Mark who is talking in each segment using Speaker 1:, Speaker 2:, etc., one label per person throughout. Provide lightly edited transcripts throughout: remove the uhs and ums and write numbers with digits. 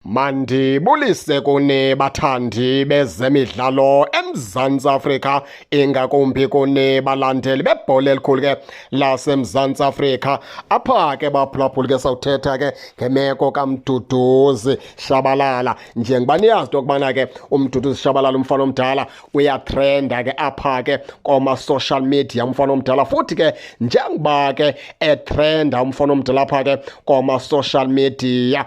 Speaker 1: Mandibulise kuni bathandi bezemidlalo eMzantsi Afrika, ingakumbi kuni balandeli bebhola elikhulu ke laseMzantsi Afrika. Apha ke baphulaphuli ke sawuthetha ke ngemeko kaMduduzi Shabalala. Njengoba niyazi into yokubana ke uMduduzi Shabalala umfana omdala uyatrenda ke apha ke koma-social media umfana omdala, futhi ke njengoba ke etrenda umfana omdala apha ke koma-social media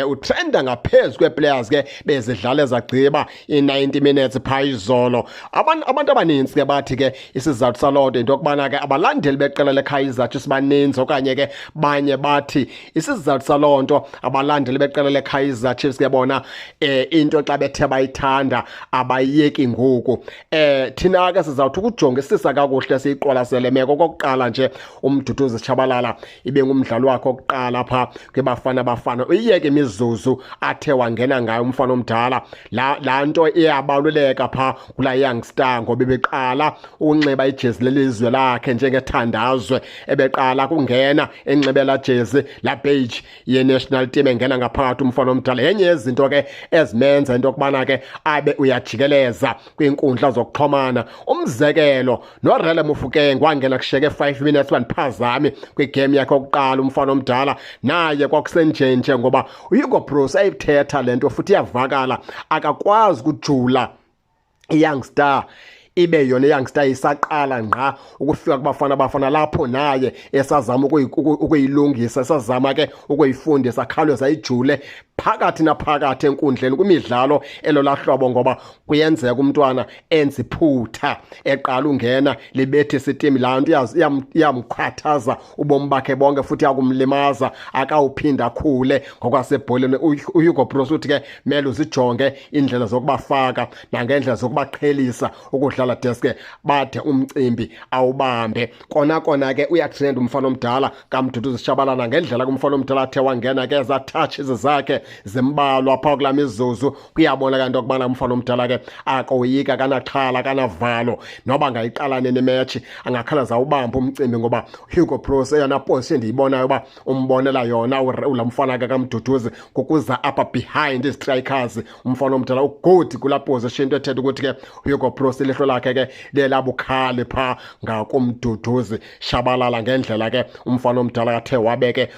Speaker 1: utrenda ngaphezu kwee-players ke bezidlale zagqiba i-90 minutes phaa izolo. Abantu abanintsi ke bathi ke isizathu saloo nto into yokubana ke abalandeli beqela leKaizer Chiefs baninzi, okanye ke banye bathi isizathu saloo nto abalandeli beqela leKaizer Chiefs ke bona into xa bethe bayithanda abayiyeki ngoku. Thina ke sizawuthi ukujongisisa kakuhle siyiqwalasele meko. Okokuqala nje uMduduzi Shabalala ibe ngumdlalo wakhe wokuqala phaa kwiBafana Bafana, uyiyeke imizuzu athe wangena ngayo umfana omdala. La nto iyabaluleka phaa kulaa young star, ngoba ebeqala ukunxiba ijezi lelizwe lakhe njengethandazwe, ebeqala kungena enxibe laa jezi, laa beige ye-national team, engena ngaphakathi umfana omdala. Yenye yezinto ke ezimenza into yokubana ke abe uyajikeleza kwiinkundla zokuxhomana. Umzekelo noRele Mofokeng wangena kushiyeke 5 minutes bandiphazami kwigame yakhe yokuqala umfana omdala, naye kwakusenjenje, ngoba uHugo Broos ayithetha le nto futhi iyavakala, akakwazi ukujula i-young star ibe yona i-young star isaqala ngqa ukufika kuBafana Bafana, lapho naye esazama ukuyilungisa, esazama ke ukuyifundisa, khawuleza ayijule phakathi naphakathi enkundleni kwimidlalo elolaa hlobo, ngoba kuyenzeka umntwana enze iphutha eqala ungena libethise iteam. Laa nto iyamkhathaza ubomi bakhe bonke futhi iyakumlimaza, akawuphinda akhule ngokwasebholeni. UHugo Broos uthi ke mele uzijonge iindlela zokubafaka nangendlela zokubaqhelisa ukudlala deske bade umcimbi awubambe. Kona kona ke uyatrend umfana omdala kaMduduzi Shabalala ngendlela kumfana omdala athe wangena ke ezaa touches zakhe zimbalwa phaa kulaa mizuzu, kuyabonakala into yokubana umfana omdala ke akoyika, kanaxhala, kanavalo, noba angayiqala nini imetshi angakhalaza awubambe umcimbi, ngoba Hugo Broos eyona position ndiyibonayo uba umbonela yona laa mfana ke kaMduduzi kukuza apha behind ii-strikers. Umfana omdala ugood kulaa position, into ethetha ukuthi ke Hugo Broos ilihlo lakhe ke lelabukhali phaa ngakuMduduzi Shabalala ngendlela ke umfana omdala athe wabe ke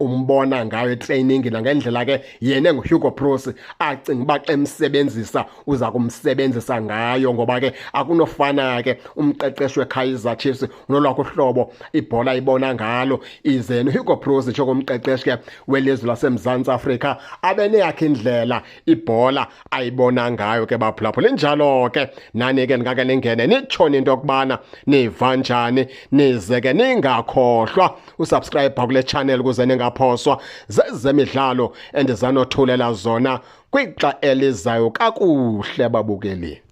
Speaker 1: umbona ngayo etraining, nangendlela ke yena enguHugo Broos acinga uba xa emsebenzisa uza kumsebenzisa ngayo, ngoba ke akunofana ke umqeqeshi weKaizer Chiefs unolwakho uhlobo ibhola ibona ngalo, ize noHugo Broos njengomqeqeshi ke welizwe laseMzantsi Afrika abe neyakhe indlela ibhola ayibona ngayo ke baphulaphula. Injalo ke, nani ke ningake ningene nitshoni into yokubana niva njani, nize ke ningakhohlwa usubscribe kule channel ukuze ningaphoswa zezemidlalo endizanothulela zona kwixa elizayo. Kakuhle babukeli.